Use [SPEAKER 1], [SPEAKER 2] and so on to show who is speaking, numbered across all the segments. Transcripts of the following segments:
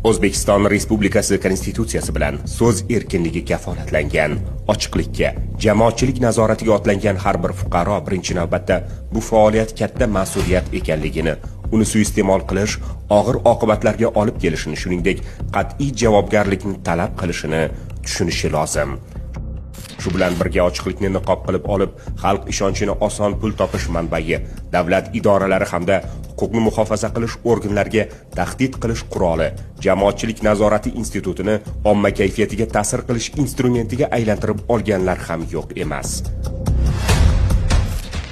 [SPEAKER 1] O'zbekiston Respublikasi Konstitutsiyasi bilan so'z erkinligi kafolatlangan. Ochiqlikka, jamoatchilik nazoratiga otlangan har bir fuqaro birinchi navbatda bu faoliyat katta mas'uliyat ekanligini, uni suiiste'mol qilish og'ir oqibatlarga olib kelishini, shuningdek, qat'iy javobgarlikni talab qilishini tushunishi lozim. Shu bilan birga ochiqlikni niqob qilib olib, xalq ishonchini oson pul topish manbai, davlat idoralari hamda huquqni muhofaza qilish organlariga tahdid qilish quroli, jamoatchilik nazorati institutini omma kayfiyatiga ta'sir qilish instrumentiga aylantirib olganlar ham yo'q emas.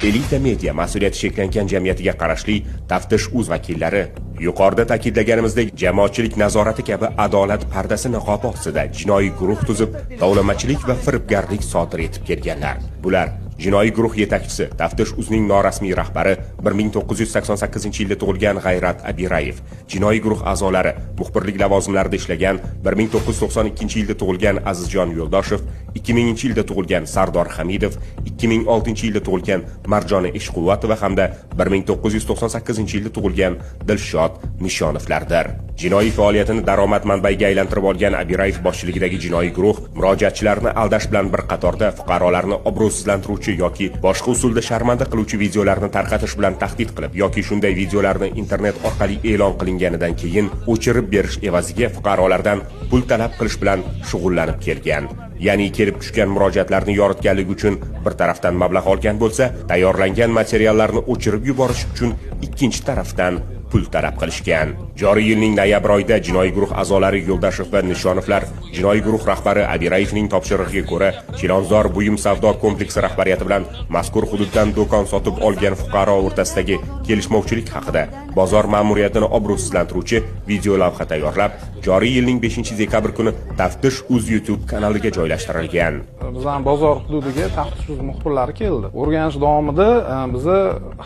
[SPEAKER 1] Elita Media mas'uliyati cheklangan jamiyatiga qarashli Taftish uz vakillari yuqorida ta'kidlaganimizdek, jamoatchilik nazorati kabi adolat pardasi niqobi ostida jinoiy guruh tuzib, tovlamachilik va firibgarlik sodir etib kelganlar. Bular: jinoiy guruh yetakchisi, Taftish uzning norasmiy rahbari, 1988-yilda tug'ilgan G'ayrat Abirayev, jinoiy guruh a'zolari, muxbirlik lavozimlarida ishlagan 1992-yilda tug'ilgan Azizjon Yo'ldoshev, 2000-yilda tug'ilgan Sardor Hamidov, 2006-yilda tug'ilgan Marjona Eshquvvatova hamda 1998-yilda tug'ilgan Dilshod Nishonovlardir. Jinoiy faoliyatini daromad manbaiga aylantirib olgan Abirayev boshchiligidagi jinoiy guruh murojaatchilarni aldash bilan bir qatorda fuqarolarni obro'sizlantiruvchi yoki boshqa usulda sharmanda qiluvchi videolarni tarqatish bilan tahdid qilib yoki shunday videolarni internet orqali e'lon qilinganidan keyin o'chirib berish evaziga fuqarolardan pul talab qilish bilan shug'ullanib kelgan. Ya'ni kelib tushgan murojaatlarni yoritganligi uchun bir tarafdan mablag' olgan bo'lsa, tayyorlangan materiallarni o'chirib yuborish uchun ikkinchi tarafdan pul talab qilishgan. Joriy yilning noyabr oyida jinoiy guruh a'zolari Yo'ldashev va Nishonovlar jinoiy guruh rahbari Abirayevning topshirig'iga ko'ra Chilonzor buyum savdo kompleksi rahbariyati bilan mazkur hududdan do'kon sotib olgan fuqaro o'rtasidagi kelishmovchilik haqida bozor ma'muriyatini obro'sizlantiruvchi video lavha tayyorlab, joriy yilning 5 dekabr kuni Taftish uz YouTube kanaliga joylashtirilgan.
[SPEAKER 2] Bizani bozor hududiga Taftish uz muxbirlari keldi. O'rganish davomida biza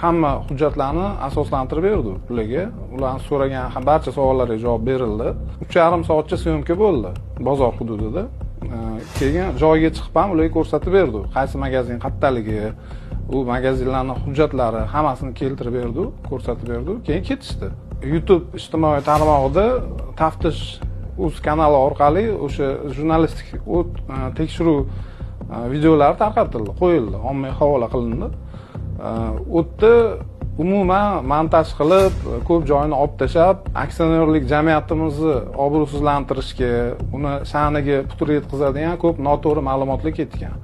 [SPEAKER 2] hamma hujjatlarni asoslantirib berdik ularga. Ularni so'ragan barcha savollarga javob berildi. 3,5 soatcha съёмка bo'ldi bozor hududida. Keyin joyiga chiqib ham ularga ko'rsatib berdik. Qaysi magazin qayerdaligi, u magazinlarning hujjatlari hammasini keltirib berdik, ko'rsatib berdik. Keyin ketishdi. YouTube ijtimoiy tarmog'ida Taftish uz kanali orqali o'sha jurnalistik tekshiruv videolari tarqatildi, qo'yildi, ommaga havola qilindi. U yerda umuman montaj qilib, ko'p joyini olib tashlab, aksionerlik jamiyatimizni obro'sizlantirishga, uni sha'niga putur yetkazadigan ko'p noto'g'ri ma'lumotlar ketgan.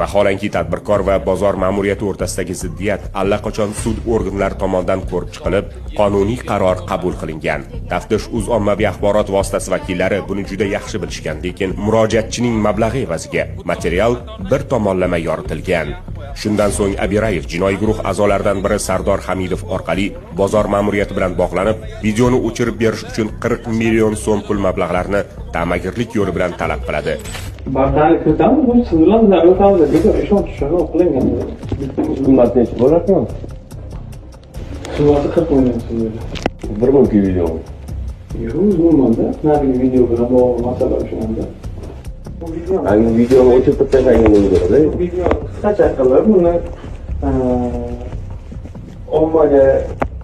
[SPEAKER 1] Vaholanki, tadbirkor va bozor ma'muriyati o'rtasidagi ziddiyat allaqachon sud organlari tomonidan ko'rib chiqilib, qonuniy qaror qabul qilingan. Taftish uz ommaviy axborot vositasi vakillari buni juda yaxshi bilishgan, lekin murojaatchining mablag'i evaziga material bir tomonlama yoritilgan. Shundan so'ng Abirayev jinoiy guruh a'zolaridan biri Sardor Hamidov orqali bozor ma'muriyati bilan bog'lanib, videoni o'chirib berish uchun 40 million so'm pul mablag'larini ta'magirlik yo'li bilan talab qiladi.
[SPEAKER 3] Bartani kiritamiz, bu siz bilan bizlar o'rtamizda bekor ishonch tushuni qilingan.
[SPEAKER 4] Qimmat nechi bo'larkan?
[SPEAKER 3] Summasi 40 million so'm edi.
[SPEAKER 4] Bir kunki video.
[SPEAKER 3] Yo'q, umuman-da, narigi video bilan bog'liq masala o'shanda. Bu video
[SPEAKER 4] Hangi videoni o'chirib tashlagan bo'ladi?
[SPEAKER 3] Video qisqacha qilib, buni ommaga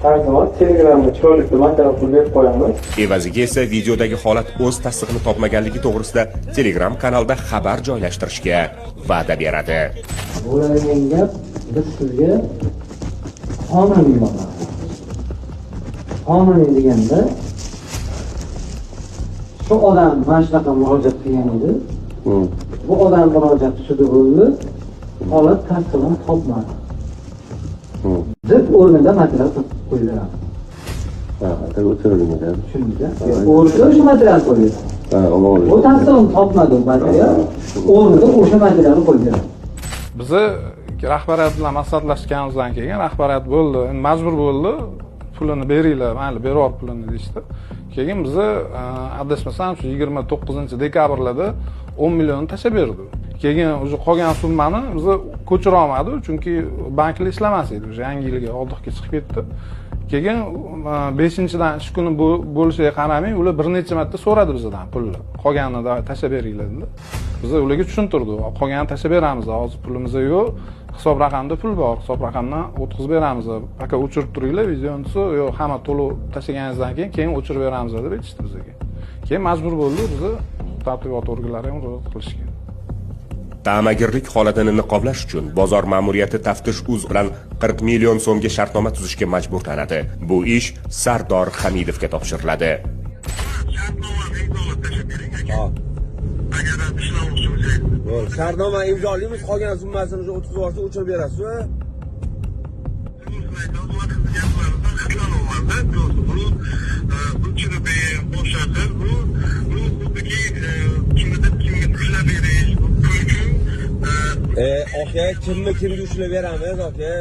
[SPEAKER 3] tarjima Telegramda chiroyli qilib material qilib berib qo'yamiz.
[SPEAKER 1] Evaziga esa videodagi holat o'z tasdig'ini topmaganligi to'g'risida Telegram kanalda xabar joylashtirishga va'da beradi.
[SPEAKER 5] Bo'ladigan gap, biz sizga qonuniy mablag'. Qonuniy deganda, shu odam mana shunaqa murojaat qilgan edi. Bu odam murojaati sudi bo'ldi, holat tasdig'ini topmadi deb o'rnida material qo'yib beramiz.
[SPEAKER 4] Ha, o'chirilmagan.
[SPEAKER 5] Tushundingiz? O'rnida o'sha material qo'yib beramiz.
[SPEAKER 4] Ha, uni
[SPEAKER 5] Bu tasdig'ini topmadi, u material o'rnida o'sha materialni qo'yib beramiz.
[SPEAKER 2] Bizni rahbariyat bilan maslahatlashganimizdan keyin rahbariyat bo'ldi, endi majbur bo'ldi, pulini beringlar, mayli, berib pulini deyishdi. Keyin bizni adashmasam, shu 29-dekabrlarda 10 millionni tashlab berdi. Keyin уже qolgan summani bizni ko'chira olmadi, chunki banklar ishlamas edi, уже yangi yilga отдых ga chiqib ketdi. Keyin 5-dan ish kuni bo'lishiga qaramay, ular bir necha marta so'radi bizdan pulni, qolganini tashlab beringlar dedi. Biz ularga tushuntirdik, qolganini tashlab beramiz, hozir pulimiz yo'q, hisob raqamda pul bor, hisob raqamdan o'tkazib beramiz, пока o'chirib turinglar videoni desa, yo'q, hamma to'lov tashlaganingizdan keyin o'chirib beramiz deb aytishdi bizga. Keyin majbur bo'ldi bizni tartibot organlari ham murojaat qilishga.
[SPEAKER 1] Ta'magirlik holatini niqoblash uchun bozor ma'muriyati Taftish uz bilan 40 million so'mga shartnoma tuzishga majburlanadi. Bu ish Sardor Hamidovga topshiriladi.
[SPEAKER 6] Shartnoma imzolaymiz, qolgan summasini o'tkazib olsa o'chirib berasiz. Aka, kimni kimga ushlab beramiz, aka?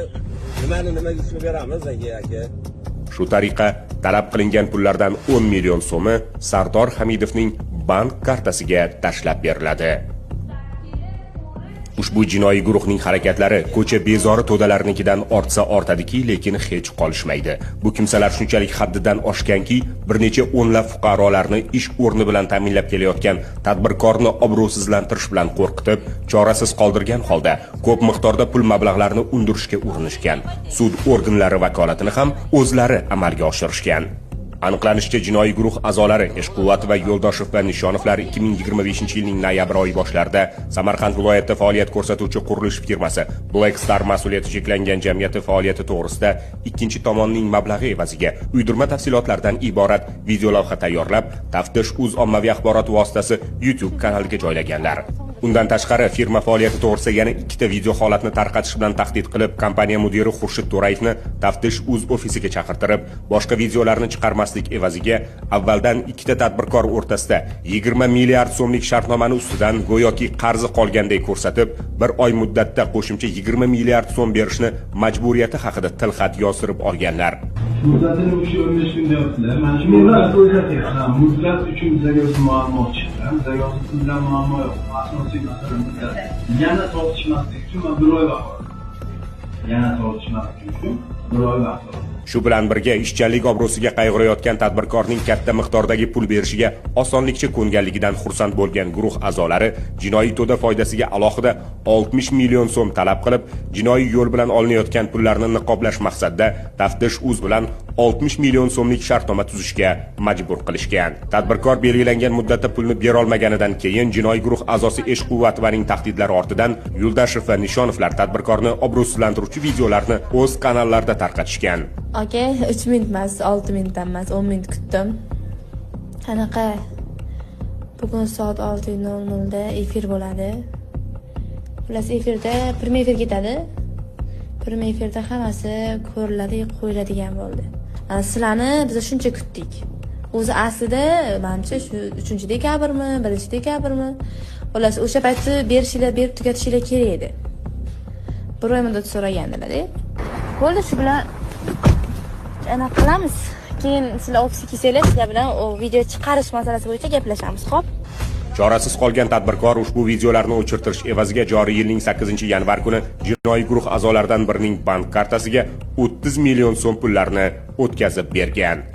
[SPEAKER 6] Nimani nimaga ushlab beramiz, aka?
[SPEAKER 1] Shu tariqa talab qilingan pullardan 10 million so'mi Sardor Hamidovning bank kartasiga tashlab beriladi. Ushbu jinoiy guruhning harakatlari ko'cha bezori to'dalarnikidan ortsa ortadiki, lekin hech qolishmaydi. Bu kimsalar shunchalik haddidan oshganki, bir necha o'nlab fuqarolarni ish o'rni bilan ta'minlab kelayotgan tadbirkorni obro'sizlantirish bilan qo'rqitib, chorasiz qoldirgan holda ko'p miqdorda pul mablag'larini undirishga urinishgan. Sud organlari vakolatini ham o'zlari amalga oshirishgan. Aniqlanishicha, jinoiy guruh a'zolari Eshquvvat va Yo'ldoshev va Nishonovlar 2025-yilning noyabr oyi boshlarida Samarqand viloyatida faoliyat ko'rsatuvchi qurilish firmasi Black Star mas'uliyati cheklangan jamiyati faoliyati to'g'risida ikkinchi tomonning mablag'i evaziga uydirma tafsilotlardan iborat videolavha tayyorlab, Taftish uz ommaviy axborot vositasi YouTube kanaliga joylaganlar. Undan tashqari, firma faoliyati to'g'risida yana ikkita video holatni tarqatish bilan tahdid qilib, kompaniya mudiri Xurshid To'rayevni Taftish uz ofisiga chaqirtirib, boshqa videolarni chiqarmaslik evaziga avvaldan ikkita tadbirkor o'rtasida 20 milliard so'mlik shartnomani ustidan go'yoki qarzi qolganday ko'rsatib, bir oy muddatda qo'shimcha 20 milliard so'm berishni majburiyati haqida tilxat yozdirib olganlar.
[SPEAKER 3] Muddatini o'sha 15 kun deyaptilar. Mana shu muddat uchun bizga o'zi muammo chiqdi. Bizga o'zi pul bilan muammo yo'q. Asosiy masala muddat. Yana tortishmaslik uchun men bir oy vaqt oldim. Yana tortishmaslik uchun bir oy vaqt oldim.
[SPEAKER 1] Shu bilan birga ishchanlik obro'siga qayg'urayotgan tadbirkorning katta miqdordagi pul berishiga osonlikcha ko'nganligidan xursand bo'lgan guruh a'zolari jinoiy to'da foydasiga alohida 60 million so'm talab qilib, jinoiy yo'l bilan olinayotgan pullarni niqoblash maqsadida Taftish uz bilan 60 million so'mlik shartnoma tuzishga majbur qilishgan. Tadbirkor belgilangan muddatda pulni bera olmaganidan keyin jinoiy guruh a'zosi Eshquvvatovaning tahdidlari ortidan Yo'ldoshev va Nishonovlar tadbirkorni obro'sizlantiruvchi videolarni o'z kanallarida tarqatishgan.
[SPEAKER 7] Aka, 3 minut emas, 6 minut emas, 10 minut kutdim. Qanaqa? Bugun soat 6:00 da efir bo'ladi. Xullas, efirda prime efir ketadi. Prime efirda hammasi ko'riladi, qo'yiladigan bo'ldi. Sizlarni biz shuncha kutdik. O'zi aslida menimcha shu 3-dekabrmi, 1-dekabrmi? Xullas, o'sha paytda berishinglar, berib tugatishinglar kerak edi. Bir oy muddat so'ragandilar-da. Bo'ldi, shu bilan ana qilamiz. Keyin sizlar ofisga kelsanglar, sizlar bilan o video chiqarish masalasi bo'yicha gaplashamiz, xo'p?
[SPEAKER 1] Chorasiz qolgan tadbirkor ushbu videolarni o'chirtirish evaziga joriy yilning 8-yanvar kuni jinoiy guruh a'zolaridan birining bank kartasiga 30 million so'm pullarni o'tkazib bergan.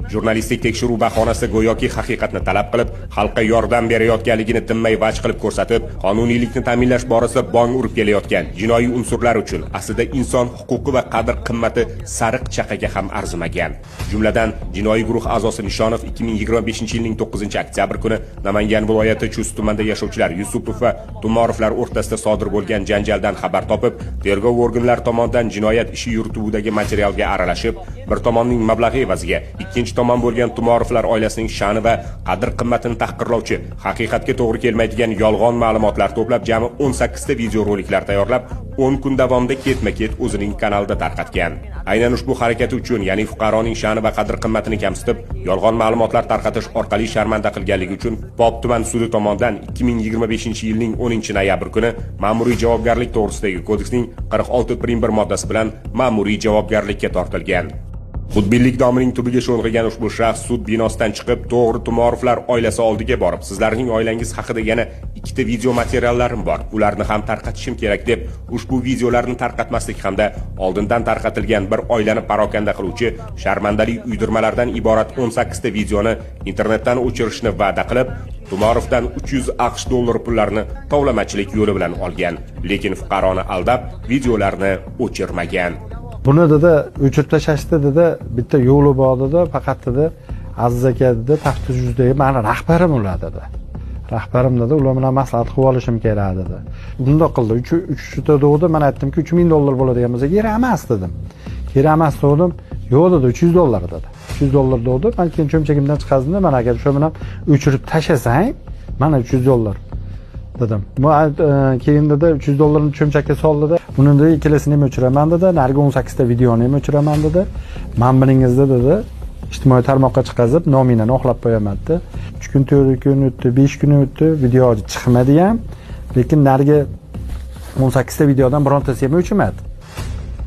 [SPEAKER 1] Jurnalistik tekshiruv bahonasida go'yoki haqiqatni talab qilib, xalqqa yordam berayotganligini tinmay vaj qilib ko'rsatib, qonuniylikni ta'minlash borasida bong urib kelayotgan jinoiy unsurlar uchun aslida inson huquqi va qadr-qimmati sariq chaqaga ham arzimagan. Jumladan, jinoiy guruh a'zosi Nishonov 2025-yilning 9-oktyabr kuni Namangan viloyati Chust tumanida yashovchilar Yusupov va Tumorovlar o'rtasida sodir bo'lgan janjaldan xabar topib, tergov organlari tomonidan jinoyat ishi yurituvidagi materialga aralashib, bir tomonning mablag'i evaziga ikkinchi tomon bo'lgan Tumorovlar oilasining sha'ni va qadr-qimmatini tahqirlovchi, haqiqatga to'g'ri kelmaydigan yolg'on ma'lumotlar to'plab, jami 18 ta videoroliklar tayyorlab, 10 kun davomida ketma-ket o'zining kanalida tarqatgan. Aynan ushbu harakati uchun, ya'ni fuqaroning sha'ni va qadr-qimmatini kamsitib, yolg'on ma'lumotlar tarqatish orqali sharmanda qilganligi uchun Pop tuman sudi tomonidan 2025-yilning 10-noyabr kuni ma'muriy javobgarlik to'g'risidagi kodeksning 46.1 moddasi bilan ma'muriy javobgarlikka tortilgan. Xudbinlik domining tubiga sho'ng'igan ushbu shaxs sud binosidan chiqib, to'g'ri Tumorovlar oilasi oldiga borib, sizlarning oilangiz haqida yana ikkita video materiallarim bor, ularni ham tarqatishim kerak deb, ushbu videolarni tarqatmaslik hamda oldindan tarqatilgan bir oilani parokanda qiluvchi sharmandali uydirmalardan iborat 18 ta videoni internetdan o'chirishni va'da qilib, Tumorovdan 300 AQSh dollari pullarini tovlamachilik yo'li bilan olgan, lekin fuqaroni aldab videolarni o'chirmagan.
[SPEAKER 8] Buni dedi o'chirib tashlashdi dedi, bitta yo'li bor dedi, faqat dedi Aziz aka dedi, taftish uzdagi mani rahbarim ular dedi. Rahbarim dedi, ular bilan maslahat qilib olishim kerak dedi. Bundoq qildi. 3 ta degdi, men aytdimki $3000 bo'ladigan bo'lsa kerak emas dedim. Kerak emas dedim. Yo'q dedi, $300 dedi. $300 dedi. Men keyin cho'nchagimdan chiqazdim, mana agar shu bilan o'chirib tashlasang, mana $300 dedim. Bu keyin dedi $300 cho'nchakka soldi dedi. Uni dedi ikkalasini ham o'chiraman dedi. Narigi 18 ta videoni ham o'chiraman dedi. Men buningizni dedi ijtimoiy tarmoqqa chiqazib nominani oqlab qo'yaman dedi. 3 kun, 4 kun o'tdi, 5 kun o'tdi, video chiqmadi ham. Lekin narigi 18 ta videodan birontasi ham o'chmadi.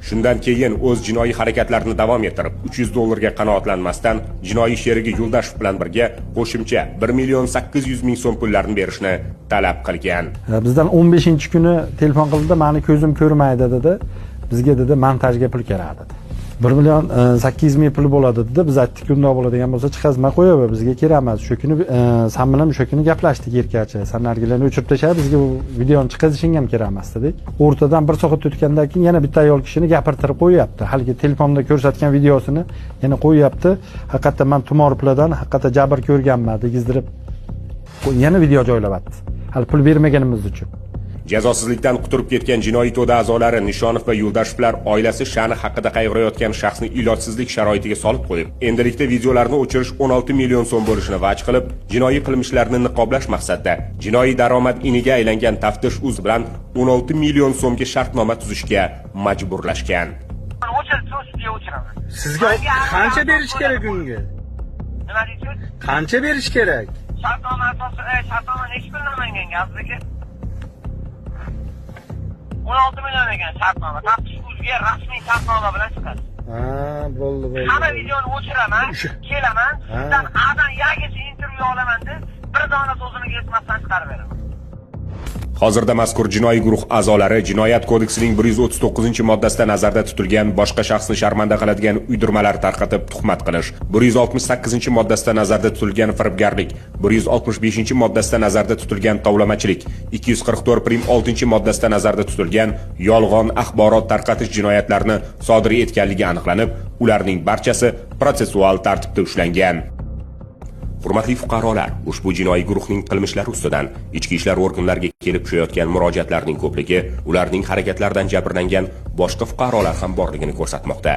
[SPEAKER 1] Shundan keyin o'z jinoiy harakatlarini davom ettirib, $300 ga qanoatlanmasdan jinoiy sherigi Yo'ldashev bilan birga qo'shimcha 1 800 000 so'm pullarni berishni talab qilgan.
[SPEAKER 8] Bizdan 15-kuni telefon qildi, meni ko'zim ko'rmaydi dedi. Bizga dedi montajga pul kerak dedi. 1 800 000 pul bo'ladi dedi. Biz aytdik, undoq bo'ladigan bo'lsa chiqazma qo'yaver, bizga kerak emas. Shu kuni san bilan o'sha kuni gaplashdik erkacha. San nargilarni o'chirib tashlab, bizga bu videoni chiqazishing ham kerak emas dedik. O'rtadan 1 soat o'tgandan keyin yana bitta ayol kishini gapirtirib qo'yapti. Haligi telefonda ko'rsatgan videosini yana qo'yapti. Haqiqatda men tumor pulidan haqiqatda jabr ko'rganman degizdirib yana video joylayapti. Hali pul bermaganimiz uchun.
[SPEAKER 1] Jazosizlikdan quturib ketgan jinoiy to'da a'zolari Nishonov va Yo'ldashevlar oilasi sha'ni haqida qayg'urayotgan shaxsni ilojsizlik sharoitiga solib qo'yib, endilikda videolarni o'chirish 16 million so'm bo'lishini va'd qilib, jinoiy qilmishlarni niqoblash maqsadida jinoiy daromad iniga aylangan Taftish uz bilan 16 million so'mga shartnoma tuzishga majburlashgan.
[SPEAKER 9] Sizga qancha berish kerak unga?
[SPEAKER 10] Nima deysiz?
[SPEAKER 9] Qancha berish kerak?
[SPEAKER 10] Shartnoma asosida shartnoma necha puldan manga Aziz aka? 16 million ekan shartnoma. Taftish uzga rasmiy shartnoma bilan chiqadi.
[SPEAKER 9] Ha, bo'ldi, bo'ldi.
[SPEAKER 10] Hamma videoni o'chiraman, kelaman, sizdan A'dan Yagacha intervyu olaman deb, bir dona so'zini kesmasdan chiqarib beraman.
[SPEAKER 1] Hozirda mazkur jinoiy guruh a'zolari Jinoyat kodeksining 139-moddasida nazarda tutilgan boshqa shaxsni sharmanda qiladigan uydirmalar tarqatib tuhmat qilish, 168-moddasida nazarda tutilgan firibgarlik, 165-moddasida nazarda tutilgan tovlamachilik, 244.6-moddasida nazarda tutilgan yolg'on axborot tarqatish jinoyatlarini sodir etganligi aniqlanib, ularning barchasi protsessual tartibda ushlangan. Hurmatli fuqarolar, ushbu jinoiy guruhning qilmishlari ustidan ichki ishlar organlariga kelib tushayotgan murojaatlarning ko'pligi ularning harakatlaridan jabrlangan boshqa fuqarolar ham borligini ko'rsatmoqda.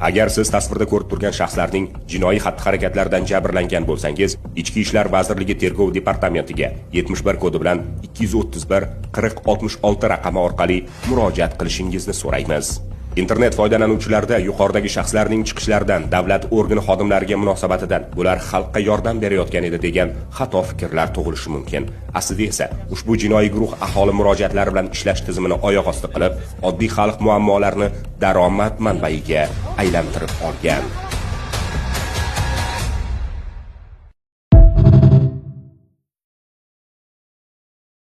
[SPEAKER 1] Agar siz tasvirda ko'rib turgan shaxslarning jinoiy xatti-harakatlaridan jabrlangan bo'lsangiz, Ichki ishlar vazirligi tergov departamentiga 71 kodi bilan 231 40 66 raqami orqali murojaat qilishingizni so'raymiz. Internet foydalanuvchilarida yuqoridagi shaxslarning chiqishlaridan, davlat organi xodimlariga munosabatidan bular xalqqa yordam berayotgan edi degan xato fikrlar tug'ilishi mumkin. Aslida esa ushbu jinoiy guruh aholi murojaatlari bilan ishlash tizimini oyoq osti qilib, oddiy xalq muammolarini daromad manbaiga aylantirib olgan.